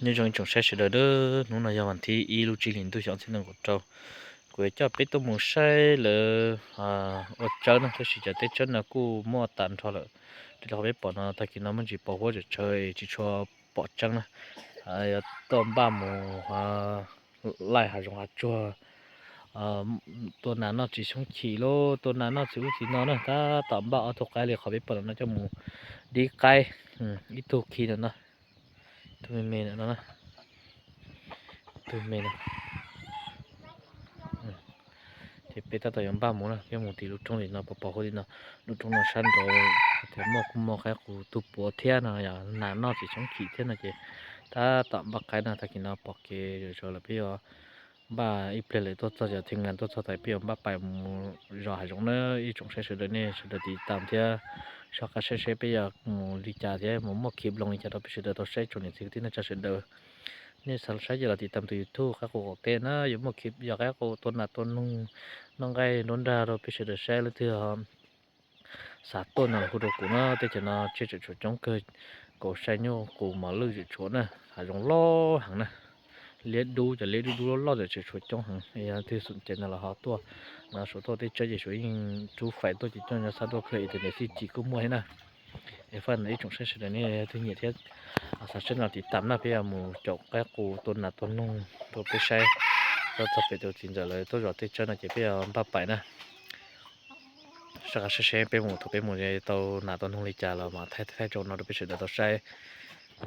Nyob zoo ib tsoom saib sawv daws, hnub no yog vas thib ib lub tsib hlis ntuj xyoo ob txhiab nees nkaum rau. Kuv yuav coj peb tuaj mus saib lawv ua tsawb no, tab sis cov teb tsawb no kuj muaj tag nrho lawm. Raws li qhov peb pom no tag kis no muaj ntsis pos huab tawm tsawv tsis tshua pom tseeb na. Yuav tuaj npaj mus laij hav zoov hav tsuag, tua nas noj txiv xyoob chim los tua nas noj txiv ub txiv no na. Tab tom npaj ob tug qaib li qhov peb pom no coj mus dib qaib. Ib tug khi no no, tus me me no, tus me no. Ces peb tab tom yuav npaj mus na, peb mus tim lub roob li no, pos pos huab li no. Lub roob no sab nraud tias muaj kuj muaj qaib qus tug puav thiab no, yog nas noj txiv xyoob chim thiab no ces tab tom npaj qaib no. Tag kis no pom kev zam zaws lawm peb yuav npaj ib pliag lawm tuaj txog, cov thib nkas tuaj txog tas peb yuav npaj pais mus zos hav zoov na. Ib tsoom saib sawv daws nej sawv daws tiv tam thiab soj qab saib seb peb yuav mus li cas thiab mus muaj khib loo li cas rau peb sawv daws tau saib tsoom niam txiv kwv tij neej tsa sawv daws. Nej xav saib ces los tiv tam tus YouTube Qaib Qus Qaum Teb na, yuav muaj khib yog qaib qus tua nas tua noog, noj nqaij nruab nrag rau peb sawv daws saib. Leej twg xav tuaj no los hu rau kuv na, teb chaws no tsiaj tseem tshuav coob kawg, kaus sai nyuj qus mos lwj tseem tshuav na, hav zoov loj heev na. Liab dub, cov liab dub dub loj loj tseem tshuav coob heev. Yog leej twg xoom cai no los ho tuaj, no suav tuaj teb tsawb ces suav yeej rub fais tuaj ces coj nyob xa tuaj kawg, internet xij ci kuj muaj thiab na. Es faj ib tsoom saib sawv daws nej leej twg nyiam thiab xav saib no tiv tam na, peb yuav mus caum qaib qus tua nas tua noog rau peb saib. Tuaj txog pem tus txiv ntxawm lawv tuaj zov teb tsawb no ces peb yuav npaj pais na. Soj qab saib seb peb mus, thaum peb mus tau nas tau noog li cas los mam thaij thaij rau no rau peb sawv daws tau saib.